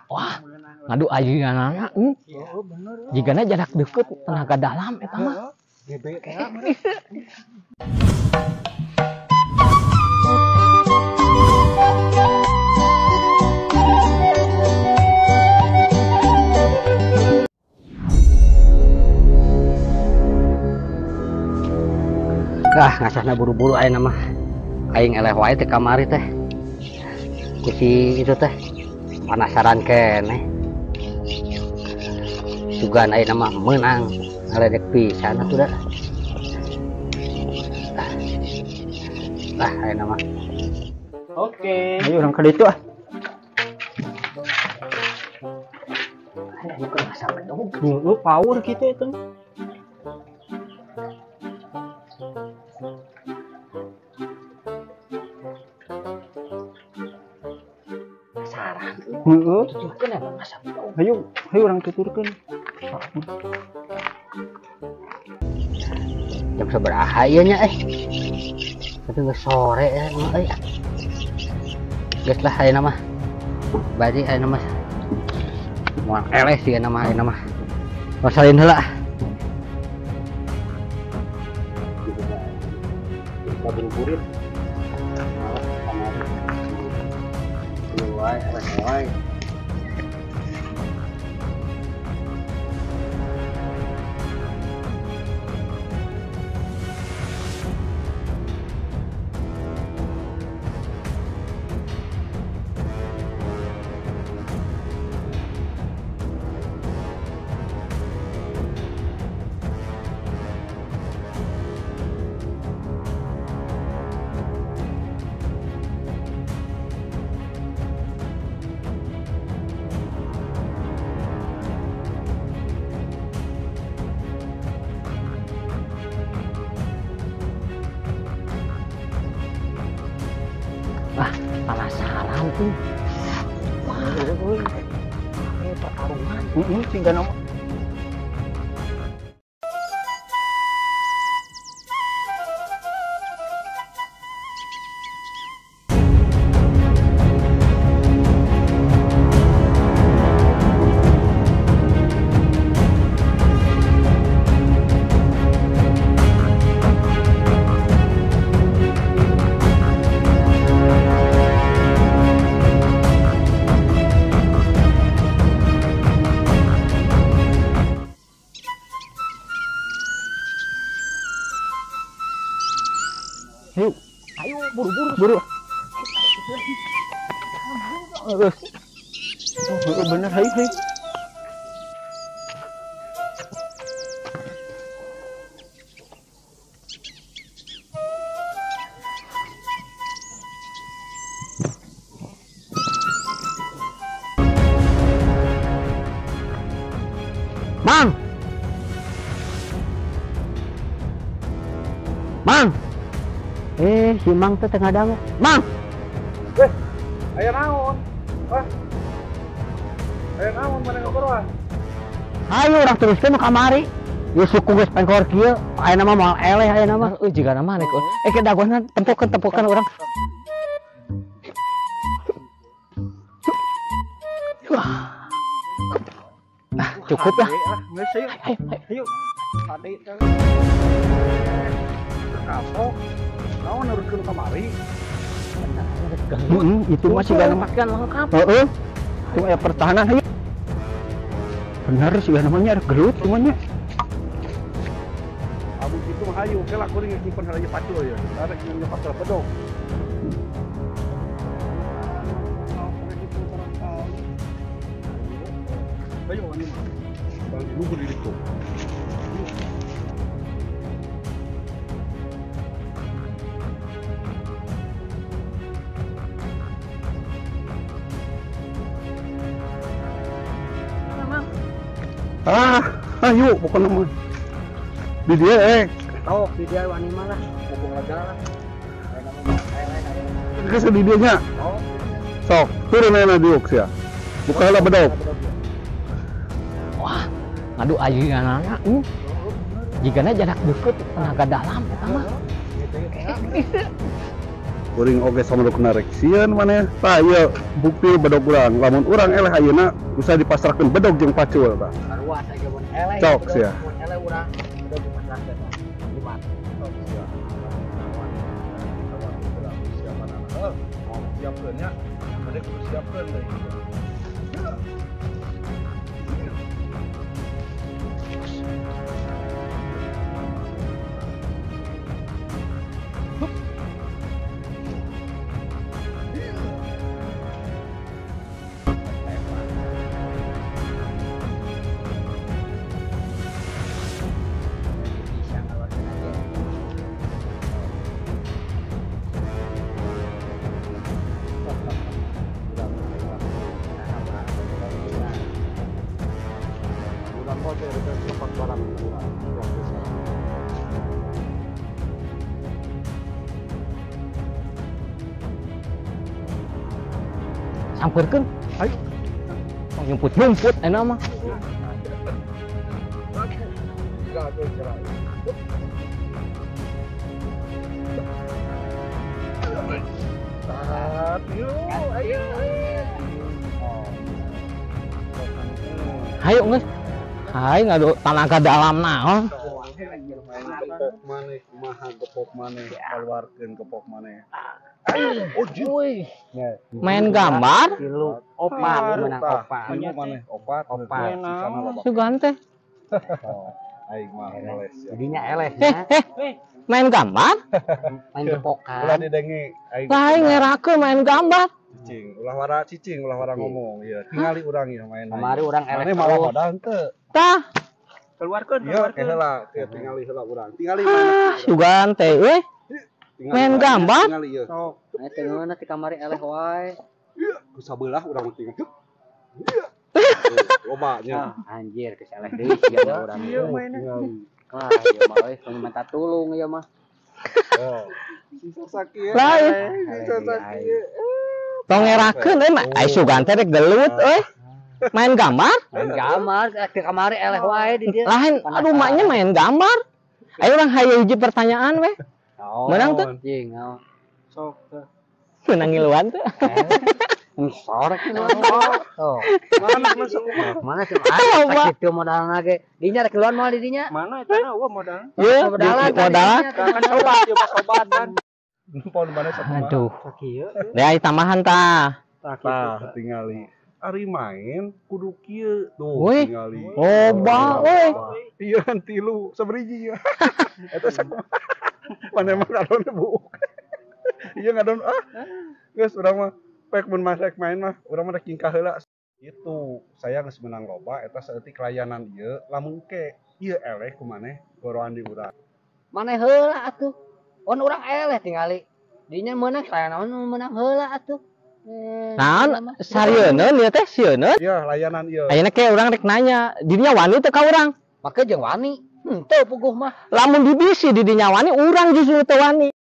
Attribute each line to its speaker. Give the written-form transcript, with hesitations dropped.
Speaker 1: Wah, ngadu ayeuna bener. Jigana jarak deket tenaga dalam eta mah.
Speaker 2: Gede teh.
Speaker 3: Ah, ngasahna buru-buru ayeuna mah. Aing eleh wae teh kamari teh. Ku si itu teh penasaran keneh. Sugan ayeuna mah meunang ngaledek pisan atuh da. Ah, ayeuna mah.
Speaker 1: Oke.
Speaker 2: Ayo urang ka ditu ah.
Speaker 3: Ayo keur ngasah bedog.
Speaker 2: Heeh, power kitu eta.
Speaker 3: Penasaran.
Speaker 2: Heeh.
Speaker 3: Tuturkeun eta ngasah bedog.
Speaker 2: Ayo, ayo urang tuturkeun.
Speaker 3: Jam sabaraha ieu nya eh. Tapi geus sore ya euy. Geus lah ayeuna mah. Bari ayeuna mah. Moal eleh sih ayeuna mah ayeuna mah. Wasalin heula.
Speaker 2: Kita buru-burit.
Speaker 3: Wae, wae. Wah, penasaran tuh. Wah, ini pertarungan.
Speaker 2: Heeh, tinggal nama. Ayo,
Speaker 1: ayo buru-buru.
Speaker 2: Buru. Terus. Oh, bener, ayo, ayo.
Speaker 3: Mang. Mang. Eh, si Mang teh tengah dangu. Mang.
Speaker 2: Weh, aya naon? Wah. Aya naon maneh ngobrol?
Speaker 3: Hayu urang teruskeun nu kamari. Ieu suku geus pengkor kieu, ayeuna mah moal eleh ayeuna mah.
Speaker 1: Euy, jigana mah rek. Eh, ke dagoanna tempokeun urang. Wah. Ah, cukup lah.
Speaker 2: Geus ayo. Ayo. Tadi teh. Kapok. Naon neruskeun kamari? Heeh, itu mah sigana
Speaker 1: pakaian lengkap.
Speaker 2: Heeh. Itu aya pertahanan hayu. Bener sigana mah nya gelut cuma nya. Abu kitu mah hayu, ke lah kuring nyimpen heula pacul ya. Arek nyimpen pacul bedog. Ayo wani mah. Bang luhur di ditu. Ah, ayo pokoknya mah. Di dia eh.
Speaker 3: Oh, di dia wani mah lah, hubung lega lah.
Speaker 2: Geus di dia nya. Sok, turun ayeuna diuk sia. Buka heula bedog.
Speaker 1: Wah, ngadu ayeuna. Jigana jarak deket tenaga dalam eta mah.
Speaker 4: Kuring oge samalukna rek sieun maneh. Tah ieu bukti bedog urang. Lamun urang eleh ayeuna bisa dipasrahkeun bedog jeung pacul tah.
Speaker 3: Sarua saja mun eleh.
Speaker 4: Cok sia.
Speaker 3: Mun eleh urang bedog dipasrahkeun. Gimana?
Speaker 4: Cok sia. Siapkeun nya. Maneh kudu siapkeun deui.
Speaker 1: Samperkeun. Ayo. Nyumput-nyumput enak mah. Ayo geus. Hai ngadu tanaga dalam naon.
Speaker 4: Gepok maneh kumaha gepok maneh keluarkeun gepok maneh.
Speaker 1: Wih. Main gambar?
Speaker 3: Tilu opat menang opat.
Speaker 4: Maneh opat.
Speaker 3: Opat.
Speaker 1: Sugan teh.
Speaker 4: Aing mah eleh.
Speaker 3: Jadinya eleh nya.
Speaker 1: Main gambar?
Speaker 3: Main gepokan.
Speaker 4: Ulah didenge aing.
Speaker 1: Lain ngerakeun main gambar.
Speaker 4: Cicing, ulah wara cicing, ulah wara ngomong. Ieu tingali urang ieu main.
Speaker 3: Kamari urang eleh.
Speaker 4: Maneh malah modal henteu.
Speaker 1: Tah.
Speaker 2: Keluarkeun,
Speaker 4: keluarkeun. Ieu heula, tingali heula urang. Tingali main.
Speaker 1: Sugan teh euy. Main gambar?
Speaker 4: Tingali ieu.
Speaker 2: Sok.
Speaker 3: Nah, teu ngeunah ti kamari eleh wae.
Speaker 4: Ieu ku sabelah urang tinggal. Loba nya.
Speaker 3: Anjir, geus eleh deui sia urang.
Speaker 2: Ieu mainna.
Speaker 3: Wah, ieu mah euy, minta tulung ieu mah.
Speaker 4: Sisa sakieu.
Speaker 1: Lain.
Speaker 4: Sisa sakieu.
Speaker 1: Tong ngerakeun euy mah. Ai sugan teh rek gelut euy. Main gambar?
Speaker 3: Main gambar, ti kamari eleh wae di dieu.
Speaker 1: Lain, aduh maknya main gambar. Ayo urang hayu hiji pertanyaan weh. Menang tuh?
Speaker 3: Anjing, naon.
Speaker 2: Sok teh.
Speaker 1: Menang ngiluan tuh.
Speaker 3: Sore tuh.
Speaker 4: Mana masuk?
Speaker 3: Mana sih? Ah, kitu modalna ge. Dinya rek keluar moal di dinya.
Speaker 2: Mana eta na eueuh modal?
Speaker 1: Ieu modalan.
Speaker 2: Kan sobat ieu mah sobat kan.
Speaker 4: Pon mana sakumaha?
Speaker 1: Aduh.
Speaker 2: Sakieu.
Speaker 1: Deui tambahan tah.
Speaker 4: Tah tingali. Ari main kudu kieu tuh tingali.
Speaker 1: Loba euy.
Speaker 4: Iya kan tilu sabriji. Eta sakumaha? Mana mah ngadon buuk. Iya ngadon ah. Geus urang mah pek mun masek main mah urang mah rek jingkah heula. Itu saya geus menang loba eta saeutik layanan ieu lamun ke ieu eleh ku maneh goroan di urang.
Speaker 3: Maneh heula atuh. On urang eleh tingali. Dinya meunang layanan meunang heula atuh.
Speaker 1: Naon sarieun ieu teh sieun?
Speaker 4: Iya layanan ieu.
Speaker 1: Ayeuna ke urang rek nanya, dinya wani teu ka urang?
Speaker 3: Make jeung wani. Henteu puguh mah.
Speaker 1: Lamun dibisi didinya wani urang justru teu wani.